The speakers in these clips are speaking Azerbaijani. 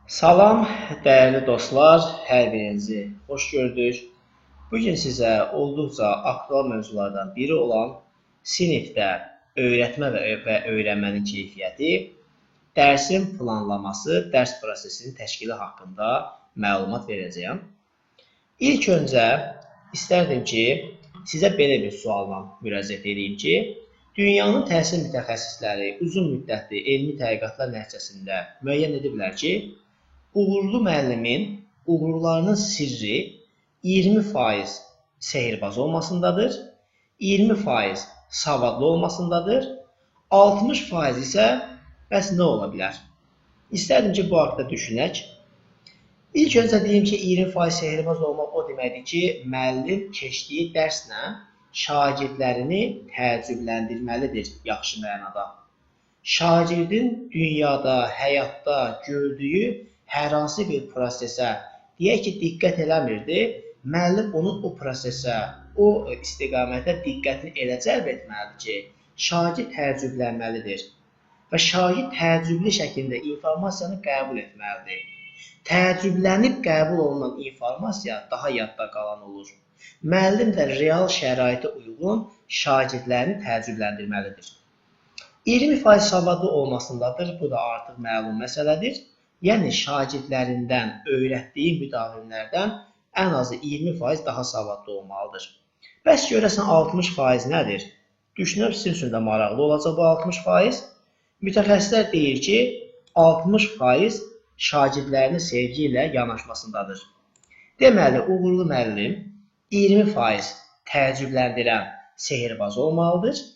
Salam, dəyərli dostlar, hər birinizi xoş gördük. Bu gün sizə olduqca aktual mövzulardan biri olan sinifdə öyrətmə və öyrənmənin keyfiyyəti, dərsin planlaması, dərs prosesinin təşkili haqqında məlumat verəcəyəm. İlk öncə istərdim ki, sizə belə bir sualla müraciət edeyim ki, dünyanın təhsil mütəxəssisləri uzun müddətli elmi tədqiqatlar nəticəsində müəyyən ediblər ki, uğurlu müəllimin uğurlarının sirri 20% sehirbaz olmasındadır, 20% savadlı olmasındadır, 60% isə bəs nə ola bilər? İstərdim ki, bu haqda düşünək. İlk öncə deyim ki, 20% sehirbaz olmaq o deməkdir ki, müəllim keçdiyi dərslə şagirdlərini təəccübləndirməlidir yaxşı mənada. Şagirdin dünyada, həyatda gördüyü hər hansı bir prosesə, deyək ki, diqqət eləmirdi, müəllim onun o prosesə, o istiqamətə diqqətini elə cəlb etməlidir ki, şagird təəccüblənməlidir və şagird təəccüblü şəkildə informasiyanı qəbul etməlidir. Təəccüblənib qəbul olunan informasiya daha yadda qalan olur. Müəllim də real şəraitə uyğun şagirdlərini təəccübləndirməlidir. 20% savadlı olmasındadır, bu da artıq məlum məsələdir. Yəni şagirdlərindən, öyrətdiyi müdavimlərdən ən azı 20% daha savadlı olmalıdır. Bəs görəsən 60% nədir? Düşünürəm sizin üçün də maraqlı olacaq bu 60%. Mütəxəssislər deyir ki, 60% şagirdlərinin sevgi ilə yanaşmasındadır. Deməli, uğurlu müəllim 20% təəccübləndirən sehirbaz olmalıdır,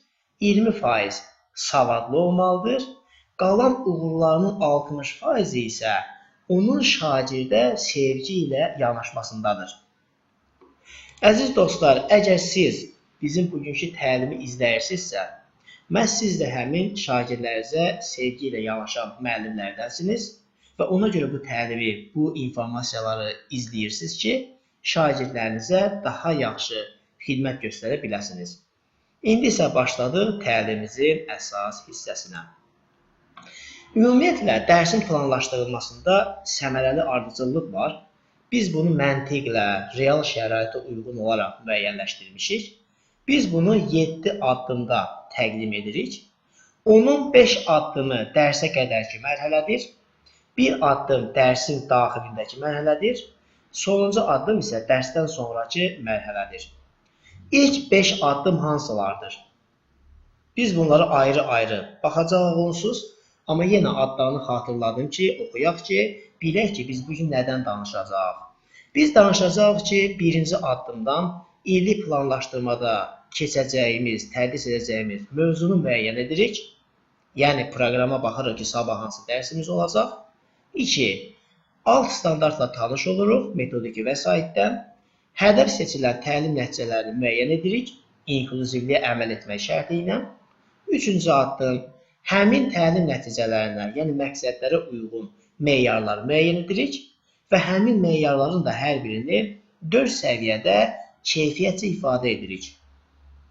20% savadlı olmalıdır. Qalan uğurlarının 60%-i isə onun şagirdə sevgi ilə yanaşmasındadır. Əziz dostlar, əgər siz bizim bugünkü təlimi izləyirsinizsə, məhz siz də həmin şagirdlərinizə sevgi ilə yanaşan müəllimlərdənsiniz və ona görə bu təlimi, bu informasiyaları izləyirsiniz ki, şagirdlərinizə daha yaxşı xidmət göstərə biləsiniz. İndi isə başladıq təlimimizin əsas hissəsinə. Ümumiyyətlə, dərsin planlaşdırılmasında səmərəli ardıcıllıq var. Biz bunu məntiqlə, real şəraitə uyğun olaraq müəyyənləşdirmişik. Biz bunu 7 addımda təqdim edirik. Onun 5 addımı dərsə qədərki mərhələdir. 1 addım dərsin daxilindəki mərhələdir. Sonuncu addım isə dərsdən sonrakı mərhələdir. İlk 5 addım hansılardır? Biz bunları ayrı-ayrı baxacağıq onsuz. Amma yenə adlarını xatırladım ki, oxuyaq ki, bilək ki, biz bugün nədən danışacağıq. Biz danışacağıq ki, birinci addımdan illik planlaşdırmada keçəcəyimiz, tədris edəcəyimiz mövzunu müəyyən edirik. Yəni, proqrama baxırıq ki, sabah hansı dərsimiz olacaq. 2. Alt standartla tanış oluruq, metodiki vəsaitdən. Hədəf seçilən təlim nəticələrini müəyyən edirik, inklüzivliyə əməl etmək şərti ilə. Üçüncü addım, həmin təlim nəticələrinə, yəni məqsədlərə uyğun meyarlar müəyyən edirik və həmin meyarların da hər birini 4 səviyyədə keyfiyyətcə ifadə edirik.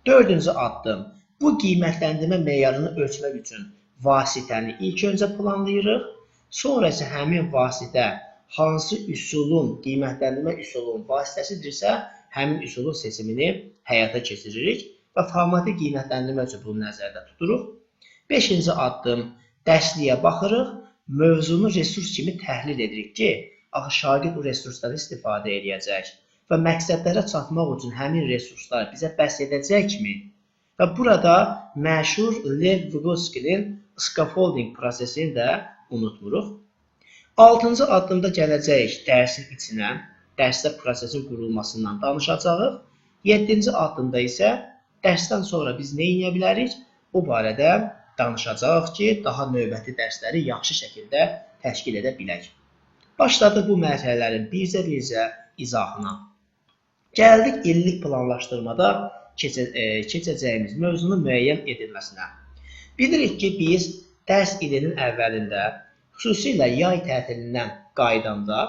Dördüncü addım, bu qiymətləndirmə meyarını ölçmək üçün vasitəni ilk öncə planlayırıq, sonra isə həmin vasitə hansı üsulun, qiymətləndirmə üsulunun vasitəsidirsə, həmin üsulun seçimini həyata keçiririk və formativ qiymətləndirmə üçün bunu nəzərdə tuturuq. Beşinci addım, dərsliyə baxırıq, mövzunu resurs kimi təhlil edirik ki, axı şagird bu resursdan istifadə edəcək və məqsədlərə çatmaq üçün həmin resurslar bizə bəs edəcəkmi? Və burada məşhur Lev Vygotsky'nin scaffolding prosesini də unutmuruq. Altıncı addımda gələcəyik dərsin içinə, dərsdə prosesin qurulmasından danışacağıq. Yeddinci addımda isə dərsdən sonra biz nə edə bilərik? O barədə danışacağıq ki, daha növbəti dərsləri yaxşı şəkildə təşkil edə bilək. Başladıq bu mərhələlərin bircə-bircə izahına. Gəldik illik planlaşdırmada keçəcəyimiz mövzunun müəyyən edilməsinə. Bilirik ki, biz dərs ilinin əvvəlində, xüsusilə yay tətilindən qayıdanda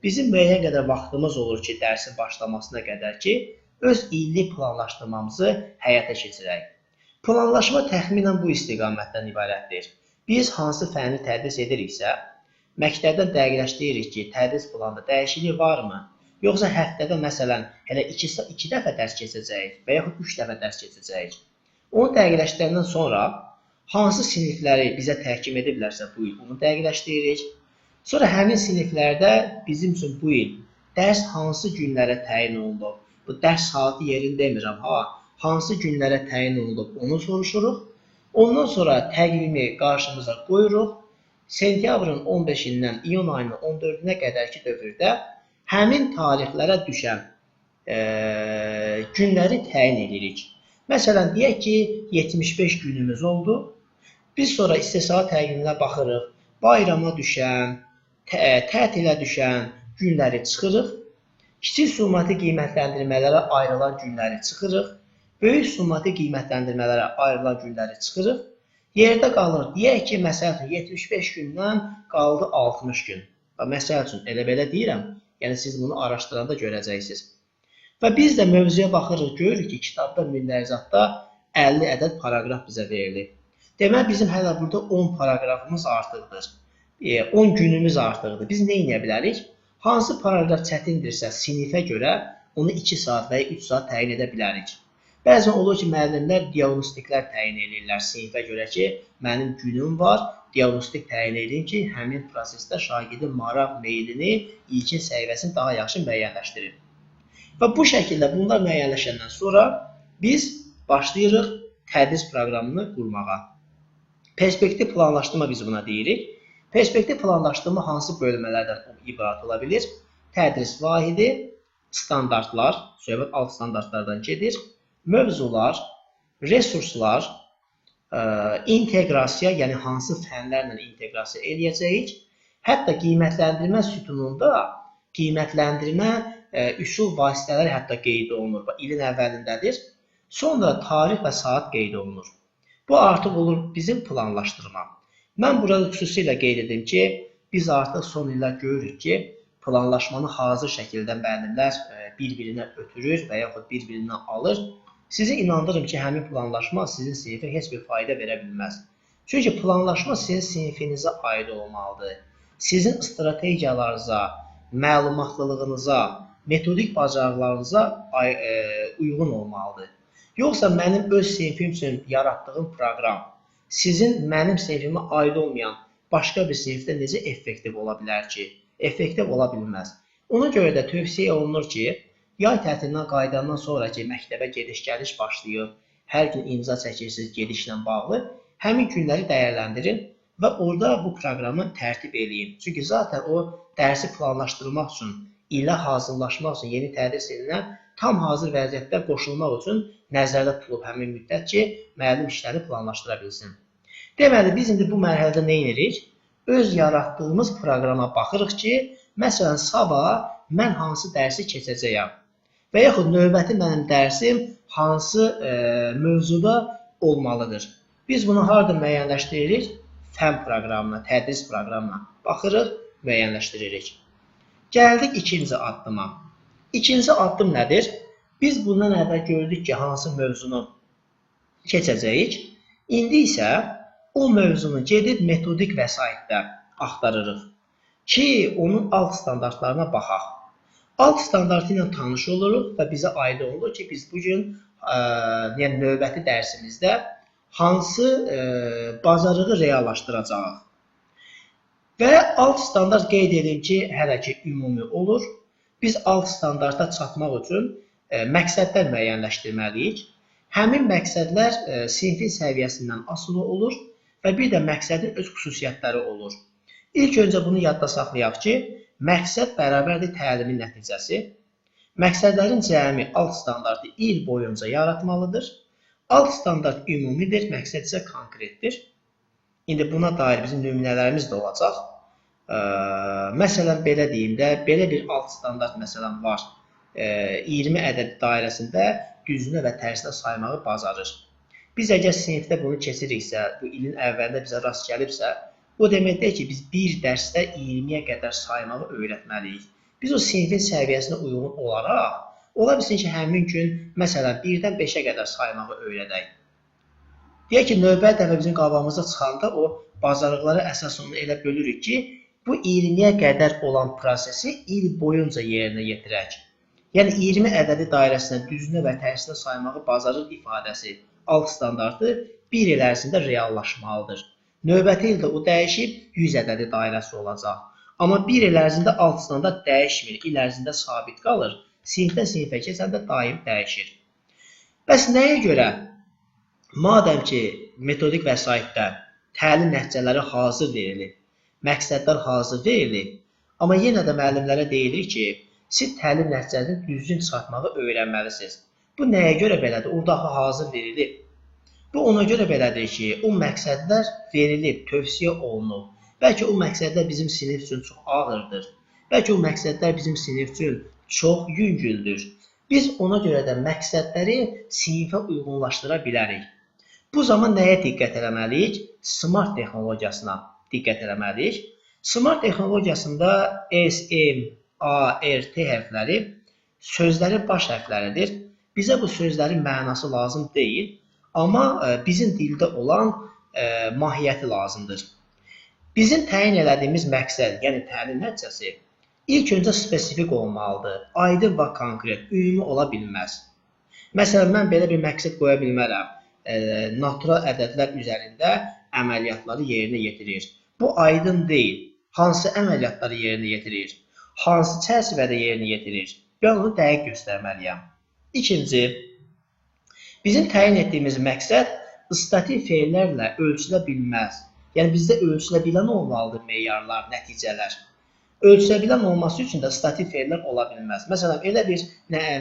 bizim müəyyən qədər vaxtımız olur ki, dərsin başlamasına qədər ki, öz illik planlaşdırmamızı həyata keçirək. Planlaşma təxminən bu istiqamətdən ibarətdir. Biz hansı fənni tədris ediriksə, Məktəbdən dəqiqləşdiririk ki, tədris planında dəyişiklik varmı? Yoxsa həftədə məsələn hələ 2 dəfə dərs keçəcəyik və yaxud 3 dəfə dərs keçəcəyik. Onu dəqiqləşdirəndən sonra hansı sinifləri bizə təhkim ediblərsə bu il onu dəqiqləşdiririk. Sonra həmin siniflərdə bizim üçün bu il dərs hansı günlərə təyin olunub? Bu dərs saatı yerini demirəm, ha. Hansı günlərə təyin olunub onu soruşuruq. Ondan sonra təqvimi qarşımıza qoyuruq. Sentyabrın 15-dən iyun ayının 14-nə qədərki dövrdə həmin tarixlərə düşən günləri təyin edirik. Məsələn, deyək ki, 75 günümüz oldu. Biz sonra istehsalat təqviminə baxırıq. Bayrama düşən, tətilə düşən günləri çıxırıq. Kiçik summati qiymətləndirmələrə ayrılan günləri çıxırıq. Böyük summati qiymətləndirmələrə ayrılan günləri çıxırıq. Yerdə qalır, deyək ki, məsəl üçün 75 gündən qaldı 60 gün. Və məsəl üçün elə belə deyirəm, yəni siz bunu araşdıranda görəcəksiniz. Və biz də mövzuya baxırıq, görürük ki, kitabda mündəricatda 50 ədəd paraqraf bizə verilir. Deməli, bizim hələ burada 10 paraqrafımız artıqdır. 10 günümüz artıqdır. Biz nə edə bilərik? Hansı paraqraf çətindirsə sinifə görə onu 2 saat və ya 3 saat təyin edə bilərik. Bəzən olur ki, müəllimlər diagnostiklər təyin edirlər sinifə görə ki, mənim günüm var, diagnostik təyin edin ki, həmin prosesdə şagirdin maraq meylini, ilkin səhifəsini daha yaxşı müəyyənləşdirir. Və bu şəkildə bunlar müəyyənləşəndən sonra biz başlayırıq tədris proqramını qurmağa. Perspektiv planlaşdırma biz buna deyirik. Perspektiv planlaşdırma hansı bölmələrdən ibarət ola bilir? Tədris vahidi, standartlar, söhbət alt standartlardan gedir, mövzular, resurslar, inteqrasiya, yəni hansı fənlərlə inteqrasiya eləyəcəyik. Hətta qiymətləndirmə sütununda qiymətləndirmə üsul vasitələri hətta qeyd olunur. Bax, ilin əvvəlindədir. Sonra tarix və saat qeyd olunur. Bu artıq olur bizim planlaşdırma. Mən burada xüsusilə qeyd edim ki, biz artıq son illər görürük ki, planlaşmanı hazır şəkildə müəllimlər bir-birinə ötürür və yaxud bir-birindən alır. Sizi inandırım ki, həmin planlaşma sizin sinifə heç bir fayda verə bilməz. Çünki planlaşma sizin sinifinizə aid olmalıdır. Sizin strategiyalarınıza, məlumatlılığınıza, metodik bacarıqlarınıza uyğun olmalıdır. Yoxsa mənim öz sinifim üçün yaratdığım proqram sizin mənim sinifimə aid olmayan başqa bir sinifdə necə effektiv ola bilər ki? Effektiv ola bilməz. Ona görə də tövsiyə olunur ki, yay tətilindən qayıdandan sonra ki, məktəbə gediş-gəliş başlayır, hər gün imza çəkirsiniz gedişlə bağlı, həmin günləri dəyərləndirin və orada bu proqramı tərtib eləyin. Çünki zaten o dərsi planlaşdırmaq üçün, ilə hazırlaşmaq üçün, yeni tədris ilinə tam hazır vəziyyətdə qoşulmaq üçün nəzərdə tutulub həmin müddət ki, müəllim işləri planlaşdıra bilsin. Deməli, biz indi bu mərhələdə nə edirik? Öz yaratdığımız proqrama baxırıq ki, məsələn, sabah mən hansı dərsi keçəcəyəm və yaxud növbəti mənim dərsim hansı mövzuda olmalıdır. Biz bunu harada müəyyənləşdiririk? Fən proqramına, tədris proqramına baxırıq, müəyyənləşdiririk. Gəldik ikinci addıma. İkinci addım nədir? Biz bundan əvvəl gördük ki, hansı mövzunu keçəcəyik. İndi isə o mövzunu gedib metodik vəsaitdə axtarırıq ki, onun alt standartlarına baxaq. Alt standartı ilə tanış oluruq və bizə aydın olur ki, biz bugün, yəni növbəti dərsimizdə hansı bacarığı reallaşdıracağıq. Və alt standart qeyd edim ki, hələ ki ümumi olur. Biz alt standarta çatmaq üçün məqsədlər müəyyənləşdirməliyik. Həmin məqsədlər sinfin səviyyəsindən asılı olur və bir də məqsədin öz xüsusiyyətləri olur. İlk öncə bunu yadda saxlayaq ki, məqsəd bərabərdir təlimin nəticəsi. Məqsədlərin cəmi alt standartı il boyunca yaratmalıdır. Alt standart ümumidir, məqsəd isə konkretdir. İndi buna dair bizim nümunələrimiz də olacaq. Məsələn, belə deyim də, belə bir alt standart məsələn var. 20 ədəd dairəsində düzünə və tərsinə saymağı bacarır. Biz əgər sinifdə bunu keçiriksə, bu ilin əvvəlində bizə rast gəlibsə, o deməkdir ki, biz bir dərsdə 20-yə qədər saymağı öyrətməliyik. Biz o sinifin səviyyəsinə uyğun olaraq, ola bilsin ki, həmin gün məsələn 1-dən 5-ə qədər saymağı öyrədək. Deyək ki, növbəti dəfə bizim qabağımıza çıxanda o bacarıqları əsas onu elə bölürük ki, Bu 20-yə qədər olan prosesi il boyunca yerinə yetirək. Yəni 20 ədədi dairəsinə düzünə və tərsinə saymağı bacarır ifadəsi alt standartı bir il ərzində reallaşmalıdır. Növbəti ildə o dəyişib 100 ədədi dairəsi olacaq. Amma bir il ərzində alt standart dəyişmir, il ərzində sabit qalır. Sinifdən sinifə keçəndə daim dəyişir. Bəs nəyə görə? Madəm ki, metodik vəsaitdə təlim nəticələri hazır verilib, məqsədlər hazır verilib, amma yenə də müəllimlərə deyilir ki, siz təlim nəticəsini düzgün çıxartmağı öyrənməlisiniz. Bu nəyə görə belədir? Orada axı hazır verilib. Bu ona görə belədir ki, o məqsədlər verilib, tövsiyə olunub. Bəlkə o məqsədlər bizim sinif üçün çox ağırdır. Bəlkə o məqsədlər bizim sinif üçün çox yüngüldür. Biz ona görə də məqsədləri sinifə uyğunlaşdıra bilərik. Bu zaman nəyə diqqət eləməliyik? Smart texnologiyasına diqqət eləməliyik. Smart texnologiyasında S, M, A, R, T hərfləri sözlərin baş hərfləridir. Bizə bu sözlərin mənası lazım deyil, amma bizim dildə olan mahiyyəti lazımdır. Bizim təyin elədiyimiz məqsəd, yəni təlim nəticəsi ilk öncə spesifik olmalıdır, aydın və konkret, ümumi ola bilməz. Məsələn, mən belə bir məqsəd qoya bilmərəm. Natural ədədlər üzərində əməliyyatları yerinə yetirir. Bu aydın deyil. Hansı əməliyyatları yerinə yetirir? Hansı çərçivədə yerinə yetirir? Mən onu dəqiq göstərməliyəm. İkinci, bizim təyin etdiyimiz məqsəd statik feillərlə ölçülə bilməz. Yəni bizdə ölçülə bilən olmalıdır meyarlar, nəticələr. Ölçülə bilən olması üçün də statik feillər ola bilməz. Məsələn, elə bir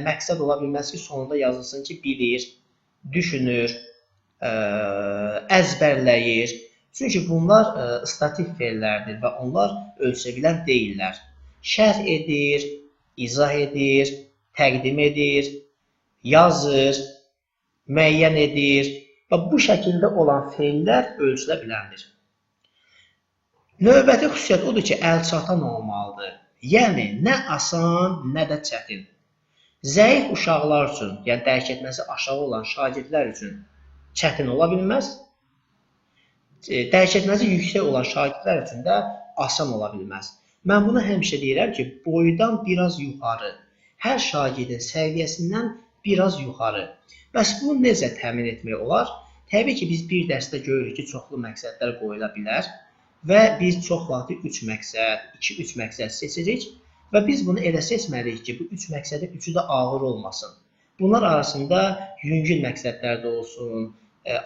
məqsəd ola bilməz ki, sonunda yazılsın ki, bilir, düşünür, əzbərləyir. Çünki bunlar statik feillərdir və onlar ölçülə bilən deyillər. Şərh edir, izah edir, təqdim edir, yazır, müəyyən edir və bu şəkildə olan feillər ölçülə biləndir. Növbəti xüsusiyyət odur ki, əlçatan olmalıdır. Yəni, nə asan, nə də çətin. Zəif uşaqlar üçün, yəni dərk etməsi aşağı olan şagirdlər üçün çətin ola bilməz. Dərk etməsi yüksək olan şagirdlər üçün də asan ola bilməz. Mən bunu həmişə deyirəm ki, boydan biraz yuxarı, hər şagirdin səviyyəsindən biraz yuxarı. Bəs bunu necə təmin etmək olar? Təbii ki, biz bir dərsdə görürük ki, çoxlu məqsədlər qoyula bilər və biz çox vaxtı 3 məqsəd, 2-3 məqsəd seçirik və biz bunu elə seçməliyik ki, bu 3 məqsədin üçü də ağır olmasın. Bunlar arasında yüngül məqsədlər də olsun,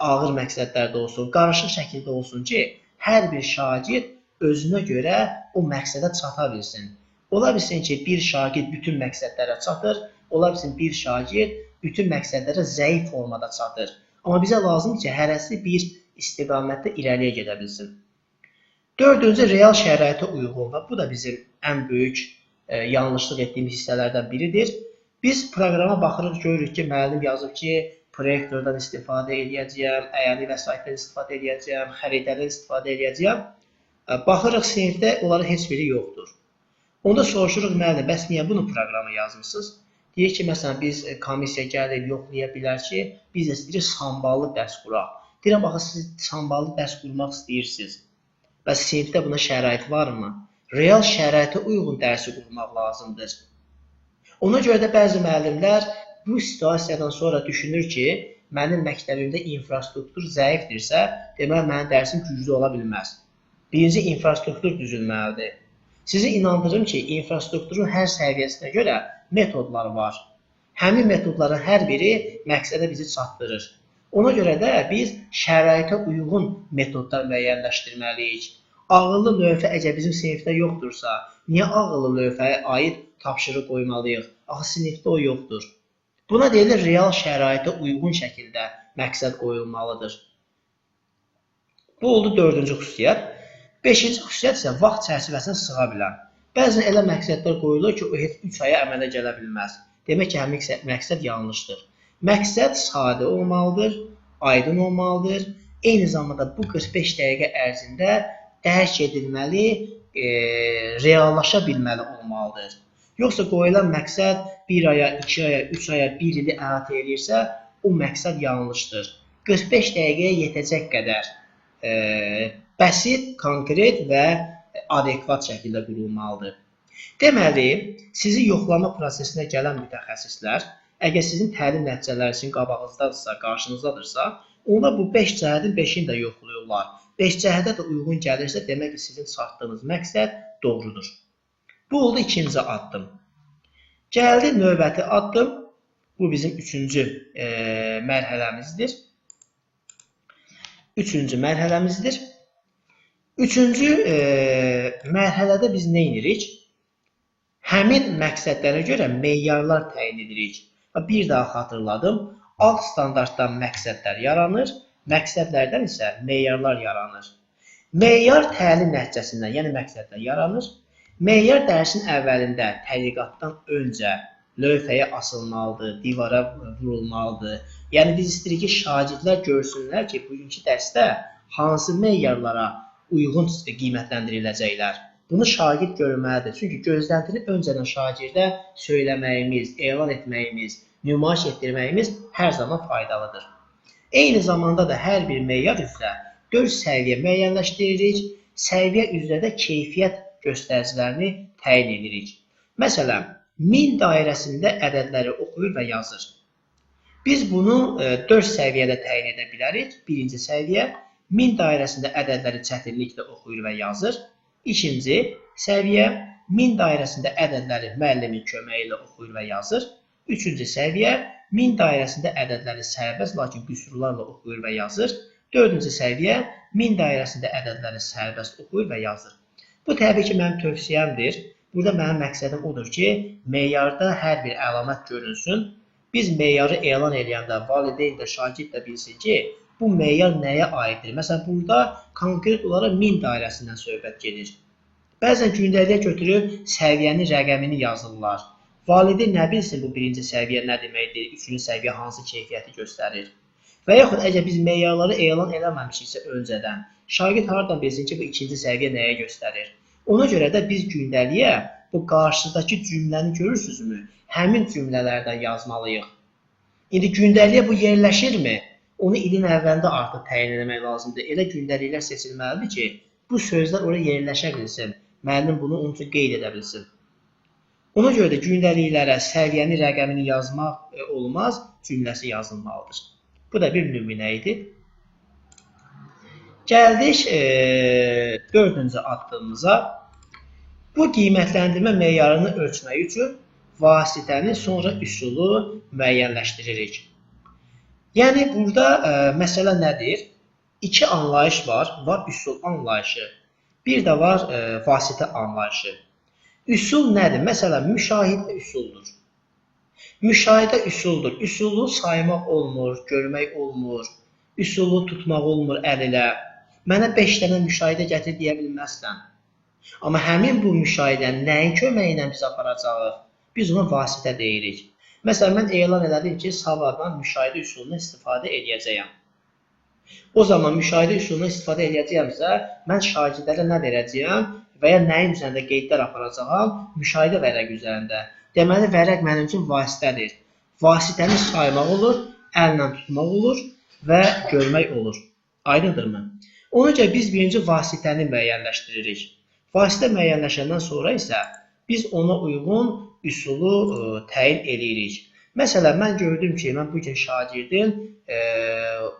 ağır məqsədlər də olsun, qarışıq şəkildə olsun ki, hər bir şagird özünə görə o məqsədə çata bilsin. Ola bilsin ki, bir şagird bütün məqsədlərə çatır, ola bilsin bir şagird bütün məqsədlərə zəif formada çatır. Amma bizə lazımdır ki, hərəsi bir istiqamətdə irəliyə gedə bilsin. Dördüncü, real şəraitə uyğun və bu da bizim ən böyük yanlışlıq etdiyimiz hissələrdən biridir. Biz proqrama baxırıq, görürük ki, müəllim yazıb ki, proyektordan istifadə eləyəcəyəm, əyani vəsaitdən istifadə eləyəcəyəm, xəritədən istifadə eləyəcəyəm. Baxırıq, sinifdə onların heç biri yoxdur. Onda soruşuruq, müəllim, bəs niyə bunu proqrama yazmısınız? Deyir ki, məsələn, biz komissiya gəlib yoxlaya bilər ki, biz də istəyirik samballı dərs quraq. Deyirəm, axı siz samballı dərs qurmaq istəyirsiniz. Bəs sinifdə buna şərait varmı? Real şəraitə uyğun dərsi qurmaq lazımdır. Ona görə də bəzi müəllimlər bu situasiyadan sonra düşünür ki, mənim məktəbimdə infrastruktur zəifdirsə, deməli mənim dərsim güclü ola bilməz. Birinci, infrastruktur düzülməlidir. Sizi inandırım ki, infrastrukturun hər səviyyəsinə görə metodlar var. Həmin metodların hər biri məqsədə bizi çatdırır. Ona görə də biz şəraitə uyğun metodlar müəyyənləşdirməliyik. Ağıllı lövhə əgər bizim sinifdə yoxdursa, niyə ağıllı lövhəyə aid tapşırıq qoymalıyıq? Axı sinifdə o yoxdur. Buna deyilir, real şəraitə uyğun şəkildə məqsəd qoyulmalıdır. Bu oldu dördüncü xüsusiyyət. Beşinci xüsusiyyət isə vaxt çərçivəsinə sığa bilən. Bəzən elə məqsədlər qoyulur ki, o heç 3 aya əmələ gələ bilməz. Demək ki, həmin məqsəd yanlışdır. Məqsəd sadə olmalıdır, aydın olmalıdır. Eyni zamanda bu 45 dəqiqə ərzində dərk edilməli, reallaşa bilməli olmalıdır. Yoxsa qoyulan məqsəd 1 aya, 2 aya, 3 aya, 1 ili əhatə eləyirsə, o məqsəd yanlışdır. 45 dəqiqəyə yetəcək qədər bəsit, konkret və adekvat şəkildə qurulmalıdır. Deməli, sizi yoxlama prosesinə gələn mütəxəssislər, əgər sizin təlim nəticələri sizin qabağınızdadırsa, qarşınızdadırsa, onlar bu 5 cəhətin 5-ini də yoxlayırlar. 5 cəhətə də uyğun gəlirsə, demək ki, sizin çatdığınız məqsəd doğrudur. Bu oldu ikinci addım. Gəldi növbəti addım. Bu bizim üçüncü mərhələmizdir. Üçüncü mərhələmizdir. Üçüncü mərhələdə biz nə edirik? Həmin məqsədlərə görə meyarlar təyin edirik. Bir daha xatırladım. Alt standartdan məqsədlər yaranır, məqsədlərdən isə meyarlar yaranır. Meyar təlim nəticəsindən, yəni məqsəddən yaranır. Meyar dərsin əvvəlində tədqiqatdan öncə lövhəyə asılmalıdır, divara vurulmalıdır. Yəni biz istəyirik ki, şagirdlər görsünlər ki, bugünkü dərsdə hansı meyarlara uyğun qiymətləndiriləcəklər. Bunu şagird görməlidir. Çünki gözləntini öncədən şagirdə söyləməyimiz, elan etməyimiz, nümayiş etdirməyimiz hər zaman faydalıdır. Eyni zamanda da hər bir meyar üzrə 4 səviyyə müəyyənləşdiririk. Səviyyə üzrə də keyfiyyət göstəricilərini təyin edirik. Məsələn, 1000 dairəsində ədədləri oxuyur və yazır. Biz bunu 4 səviyyədə təyin edə bilərik. Birinci səviyyə 1000 dairəsində ədədləri çətinliklə oxuyur və yazır. İkinci səviyyə 1000 dairəsində ədədləri müəllimin köməyi ilə oxuyur və yazır. Üçüncü səviyyə 1000 dairəsində ədədləri sərbəst, lakin qüsurlarla oxuyur və yazır. Dördüncü səviyyə 1000 dairəsində ədədləri sərbəst oxuyur və yazır. Bu təbii ki, mənim tövsiyəmdir. Burada mənim məqsədim odur ki, meyarda hər bir əlamət görünsün. Biz meyarı elan eləyəndə valideyn də, şagird də bilsin ki, bu meyar nəyə aiddir? Məsələn, burada konkret olaraq 1000 dairəsindən söhbət gedir. Bəzən gündəliyə götürüb səviyyənin rəqəmini yazırlar. Valideyn nə bilsin bu birinci səviyyə nə deməkdir, üçüncü səviyyə hansı keyfiyyəti göstərir? Və yaxud əgər biz meyarları elan eləməmişiksə öncədən, şagird hardan bilsin ki, bu ikinci səviyyə nəyə göstərir? Ona görə də biz gündəliyə bu qarşıdakı cümləni görürsünüzmü? Həmin cümlələrdən yazmalıyıq. İndi gündəliyə bu yerləşirmi? Onu ilin əvvəlində artıq təyin etmək lazımdır. Elə gündəliklər seçilməlidir ki, bu sözlər oraya yerləşə bilsin. Müəllim bunu onun üçün qeyd edə bilsin. Ona görə də gündəliklərə səviyyəni, rəqəmini yazmaq olmaz, cümləsi yazılmalıdır. Bu da bir nümunə idi. Gəldik dördüncü addımımıza. Bu qiymətləndirmə meyarını ölçmək üçün vasitəni, sonra üsulu müəyyənləşdiririk. Yəni burada məsələ nədir? İki anlayış var. Var üsul anlayışı, bir də var vasitə anlayışı. Üsul nədir? Məsələn, müşahidə üsuldur. Müşahidə üsuldur. Üsulu saymaq olmur, görmək olmur. Üsulu tutmaq olmur əl ilə. Mənə 5 dənə müşahidə gətir deyə bilməzsən. Amma həmin bu müşahidəni nəyin köməyi ilə biz aparacağıq? Biz ona vasitə deyirik. Məsələn, mən elan elədim ki, sabahdan müşahidə üsulundan istifadə edəcəyəm. O zaman müşahidə üsulundan istifadə edəcəyəmsə, mən şagirdlərə nə verəcəyəm və ya nəyin üzərində qeydlər aparacağam? Müşahidə vərəqi üzərində. Deməli, vərəq mənim üçün vasitədir. Vasitəni saymaq olur, əllə tutmaq olur və görmək olur. Aydındırmı? Ona görə biz birinci vasitəni müəyyənləşdiririk. Vasitə müəyyənləşəndən sonra isə biz ona uyğun üsulu təyin edirik. Məsələn, mən gördüm ki, mən bu gün şagirdin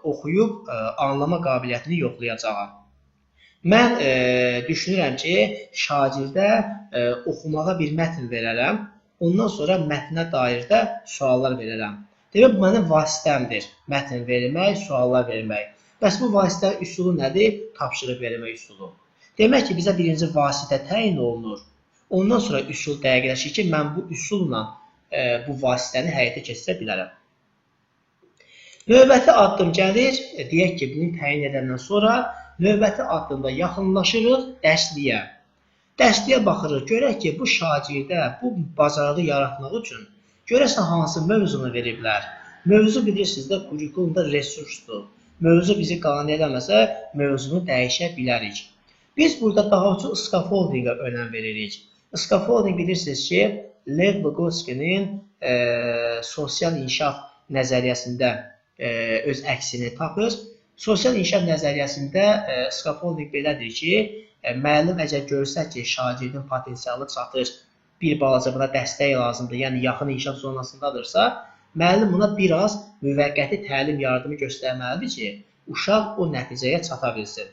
oxuyub anlama qabiliyyətini yoxlayacağam. Mən düşünürəm ki, şagirdə oxumağa bir mətn verərəm, ondan sonra mətnə dair də suallar verərəm. Demək, bu mənim vasitəmdir. Mətn vermək, suallar vermək. Bəs bu vasitə üsulu nədir? Tapşırıq vermək üsulu. Demək ki, bizə birinci vasitə təyin olunur. Ondan sonra üsul dəqiqləşir ki, mən bu üsulla bu vasitəni həyata keçirə bilərəm. Növbəti addım gəlir, deyək ki, bunu təyin edəndən sonra növbəti addımda yaxınlaşırıq dərsliyə. Dərsliyə baxırıq, görək ki, bu şagirdə bu bacarığı yaratmaq üçün görəsən hansı mövzunu veriblər. Mövzu bilirsiniz də, kurikulumda resursdur. Mövzu bizi qane eləməsə, mövzunu dəyişə bilərik. Biz burada daha çox scaffoldingə önəm veririk. Scaffolding bilirsiniz ki, Lev Vygotsky'nin sosial inkişaf nəzəriyyəsində öz əksini tapır. Sosial inkişaf nəzəriyyəsində scaffolding belədir ki, Müəllim əgər görsə ki, şagirdin potensialı çatır, bir balaca buna dəstək lazımdır, yəni yaxın inkişaf zonasındadırsa, müəllim buna biraz müvəqqəti təlim yardımı göstərməlidir ki, uşaq o nəticəyə çata bilsin.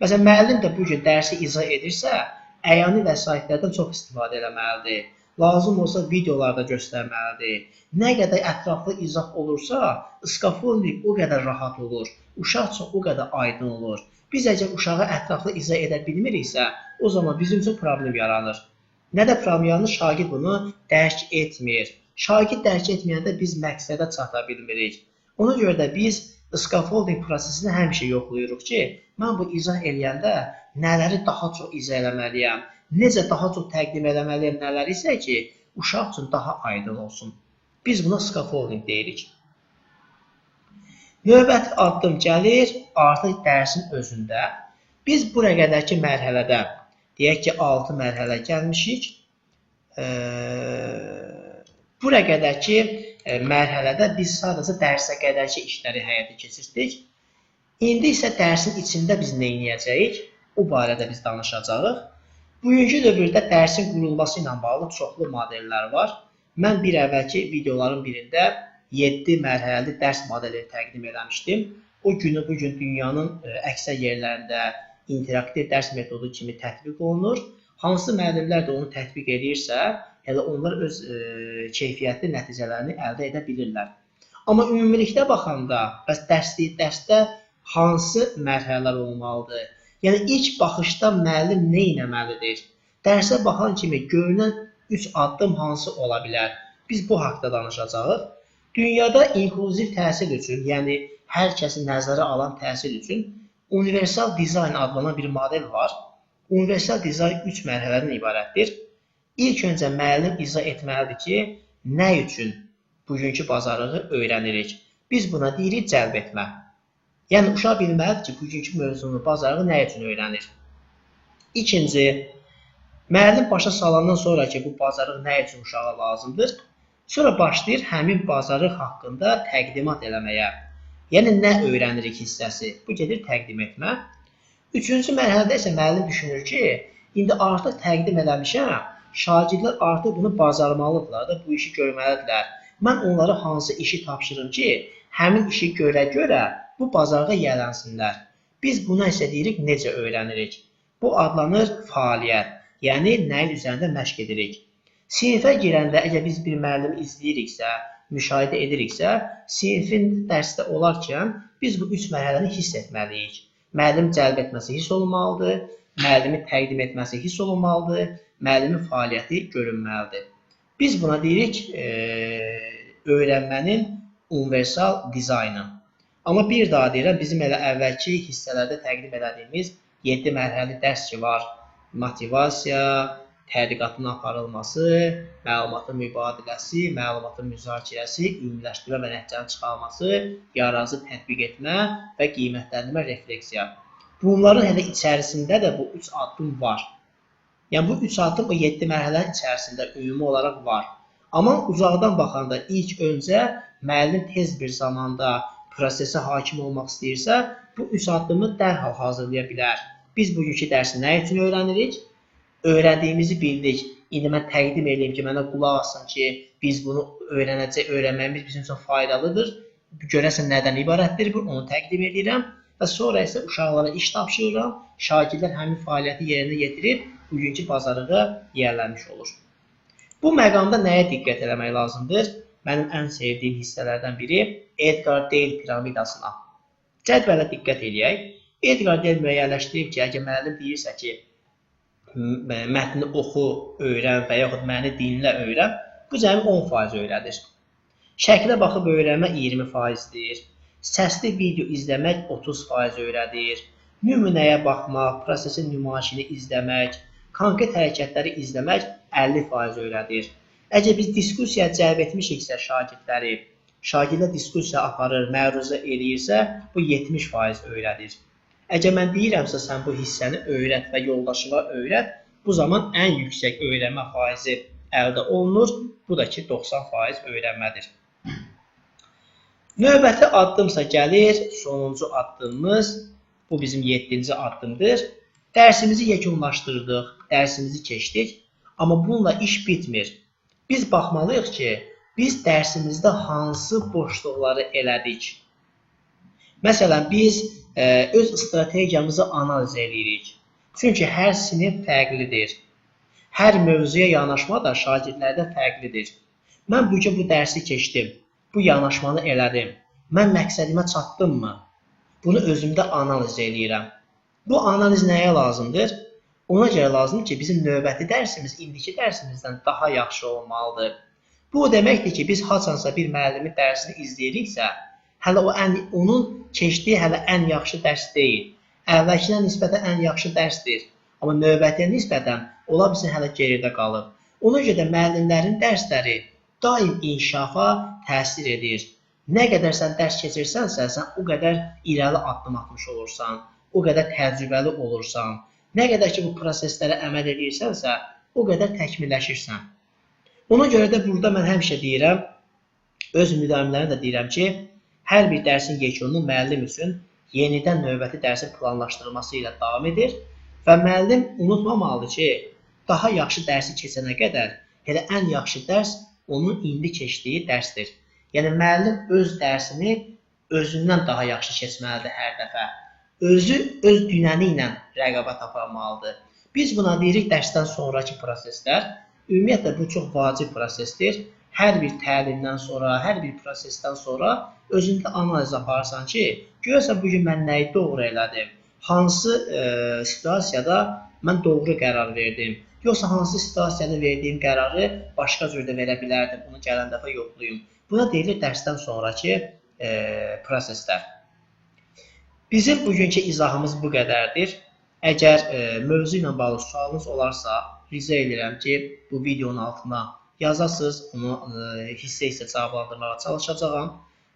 Məsələn, müəllim də bu gün dərsi izah edirsə, əyani vəsaitlərdən çox istifadə eləməlidir. Lazım olsa videolarda göstərməlidir. Nə qədər ətraflı izah olursa, scaffolding o qədər rahat olur. Uşaq üçün o qədər aydın olur. Biz əgər uşağa ətraflı izah edə bilmiriksə, o zaman bizim üçün problem yaranır. Nədə problem yaranır? Şagird bunu dərk etmir. Şagird dərk etməyəndə biz məqsədə çata bilmirik. Ona görə də biz scaffolding prosesini həmişə yoxlayırıq ki, mən bu izah eləyəndə nələri daha çox izah eləməliyəm, necə daha çox təqdim eləməliyəm, nələri isə ki, uşaq üçün daha aydın olsun. Biz buna scaffolding deyirik. Növbəti addım gəlir artıq dərsin özündə. Biz bura qədərki mərhələdə, deyək ki, 6 mərhələ gəlmişik. Bura qədərki mərhələdə biz sadəcə dərsə qədərki işləri həyata keçirdik. İndi isə dərsin içində biz nə edəcəyik? O barədə biz danışacağıq. Bugünkü dövrdə dərsin qurulması ilə bağlı çoxlu modellər var. Mən bir əvvəlki videoların birində 7 mərhələli dərs modelini təqdim eləmişdim. O günü bu gün dünyanın əksər yerlərində interaktiv dərs metodu kimi tətbiq olunur. Hansı müəllimlər də onu tətbiq edirsə, elə onlar öz keyfiyyətli nəticələrini əldə edə bilirlər. Amma ümumilikdə baxanda, bəs dərsdə hansı mərhələlər olmalıdır? Yəni ilk baxışda müəllim nə etməlidir? Dərsə baxan kimi görünən 3 addım hansı ola bilər? Biz bu haqda danışacağıq. Dünyada inklüziv təhsil üçün, yəni hər kəsi nəzərə alan təhsil üçün universal dizayn adlanan bir model var. Universal dizayn 3 mərhələdən ibarətdir. İlk öncə müəllim izah etməlidir ki, nə üçün bugünkü bacarığı öyrənirik. Biz buna deyirik cəlb etmə. Yəni uşaq bilməlidir ki, bugünkü mövzunu, bacarığı nə üçün öyrənir. İkinci, müəllim başa salandan sonra ki, bu bacarıq nə üçün uşağa lazımdır, sonra başlayır həmin bacarıq haqqında təqdimat eləməyə. Yəni nə öyrənirik hissəsi. Bu gedir təqdim etmə. Üçüncü mərhələdə isə müəllim düşünür ki, indi artıq təqdim eləmişəm, şagirdlər artıq bunu bacarmalıdırlar da, bu işi görməlidirlər. Mən onlara hansı işi tapşırım ki, həmin işi görə-görə bu bacarığa yiyələnsinlər. Biz buna isə deyirik necə öyrənirik. Bu adlanır fəaliyyət. Yəni nəyin üzərində məşq edirik. Sinifə girəndə əgər biz bir müəllimi izləyiriksə, müşahidə ediriksə, sinifin dərsdə olarkən biz bu 3 mərhələni hiss etməliyik. Müəllim cəlb etməsi hiss olunmalıdır, müəllimin təqdim etməsi hiss olunmalıdır, müəllimin fəaliyyəti görünməlidir. Biz buna deyirik öyrənmənin universal dizaynı. Amma bir daha deyirəm, bizim elə əvvəlki hissələrdə təqdim elədiyimiz 7 mərhələli dərs ki var. Motivasiya, tədqiqatın aparılması, məlumatın mübadiləsi, məlumatın müzakirəsi, ümumiləşdirmə və nəticənin çıxarılması, yaradıcı tətbiq etmə və qiymətləndirmə, refleksiya. Bunların hələ içərisində də bu 3 addım var. Yəni bu 3 addım o 7 mərhələnin içərisində ümumi olaraq var. Amma uzaqdan baxanda ilk öncə müəllim tez bir zamanda prosesə hakim olmaq istəyirsə, bu 3 addımı dərhal hazırlaya bilər. Biz bugünkü dərsi nə üçün öyrənirik? Öyrəndiyimizi bildik. İndi mən təqdim edeyim ki, mənə qulaq asın ki, biz bunu öyrənəcək, öyrənməyimiz bizim üçün faydalıdır. Görəsən nədən ibarətdir bu, onu təqdim edirəm və sonra isə uşaqlara iş tapşırıram. Şagirdlər həmin fəaliyyəti yerinə yetirib bugünkü bacarığa yiyələnmiş olur. Bu məqamda nəyə diqqət eləmək lazımdır? Mənim ən sevdiyim hissələrdən biri Edgar Dale piramidasına. Cədvələ diqqət eləyək. Edgar Dale müəyyənləşdirib ki, əgər müəllim deyirsə ki, mətni oxu, öyrən və yaxud məni dinlə, öyrən, bu cəmi 10% öyrədir. Şəklə baxıb öyrənmə 20%-dir. Səsli video izləmək 30% öyrədir. Nümunəyə baxmaq, prosesin nümayişini izləmək, konkret hərəkətləri izləmək 50% öyrədir. Əgər biz diskussiya cəlb etmişiksə şagirdləri, şagirdlər diskussiya aparır, məruzə eləyirsə, bu 70% öyrədir. Əgər mən deyirəmsə, sən bu hissəni öyrət və yoldaşına öyrət, bu zaman ən yüksək öyrənmə faizi əldə olunur. Bu da ki, 90% öyrənmədir. Növbəti addımsa gəlir, sonuncu addımımız, bu bizim 7-ci addımdır. Dərsimizi yekunlaşdırdıq, dərsimizi keçdik, amma bununla iş bitmir. Biz baxmalıyıq ki, biz dərsimizdə hansı boşluqları elədik. Məsələn, biz öz strategiyamızı analiz eləyirik. Çünki hər sinif fərqlidir. Hər mövzuya yanaşma da şagirdlərdə fərqlidir. Mən bu gün bu dərsi keçdim, bu yanaşmanı elədim. Mən məqsədimə çatdımmı? Bunu özümdə analiz eləyirəm. Bu analiz nəyə lazımdır? Ona görə lazımdır ki, bizim növbəti dərsimiz indiki dərsimizdən daha yaxşı olmalıdır. Bu o deməkdir ki, biz haçansa bir müəllimin dərsini izləyiriksə, hələ o onun keçdiyi hələ ən yaxşı dərs deyil. Əvvəlkinə nisbətən ən yaxşı dərsdir. Amma növbətiyə nisbətən ola bilsin hələ geridə qalıb. Ona görə də müəllimlərin dərsləri daim inkişafa təsir edir. Nə qədər sən dərs keçirsənsə, sən o qədər irəli addım atmış olursan, o qədər təcrübəli olursan. Nə qədər ki bu proseslərə əməl edirsənsə, o qədər təkmilləşirsən. Ona görə də burada mən həmişə deyirəm, öz müdavimlərimə də deyirəm ki, hər bir dərsin yekunu müəllim üçün yenidən növbəti dərsin planlaşdırılması ilə davam edir və müəllim unutmamalıdır ki, daha yaxşı dərsi keçənə qədər elə ən yaxşı dərs onun indi keçdiyi dərsdir. Yəni müəllim öz dərsini özündən daha yaxşı keçməlidir hər dəfə. Özü öz dünəni ilə rəqabət aparmalıdır. Biz buna deyirik dərsdən sonrakı proseslər. Ümumiyyətlə bu çox vacib prosesdir. Hər bir təlimdən sonra, hər bir prosesdən sonra özündə analiz aparırsan ki, görürsən bu gün mən nəyi doğru elədim, hansı situasiyada mən doğru qərar verdim, yoxsa hansı situasiyada verdiyim qərarı başqa cür də verə bilərdim, bunu gələn dəfə yoxlayım. Buna deyilir dərsdən sonrakı proseslər. Bizim bugünkü izahımız bu qədərdir. Əgər mövzu ilə bağlı sualınız olarsa, rica edirəm ki, bu videonun altına yazasınız, onu hissə-hissə cavablandırmağa çalışacağam.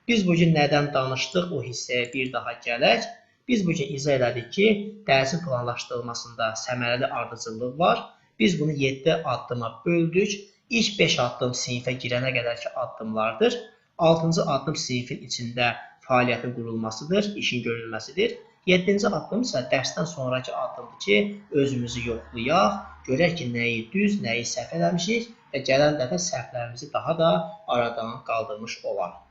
Biz bugün nədən danışdıq, o hissəyə bir daha gələk. Biz bugün izah elədik ki, dərsin planlaşdırılmasında səmərəli ardıcıllıq var. Biz bunu 7 addıma böldük. İlk 5 addım sinifə girənə qədərki addımlardır. 6-cı addım sinifin içində fəaliyyətin qurulmasıdır, işin görülməsidir. 7-ci addım isə dərsdən sonrakı addımdır ki, özümüzü yoxlayaq, görək ki, nəyi düz, nəyi səhv eləmişik və gələn dəfə səhvlərimizi daha da aradan qaldırmış olarıq.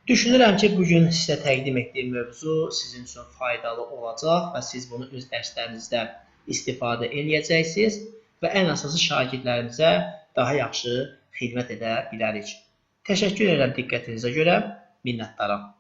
Düşünürəm ki, bugün sizə təqdim etdiyim mövzu sizin üçün faydalı olacaq və siz bunu öz dərslərinizdə istifadə eləyəcəksiniz və ən əsası şagirdlərimizə daha yaxşı xidmət edə bilərik. Təşəkkür edirəm diqqətinizə görə, minnətdaram.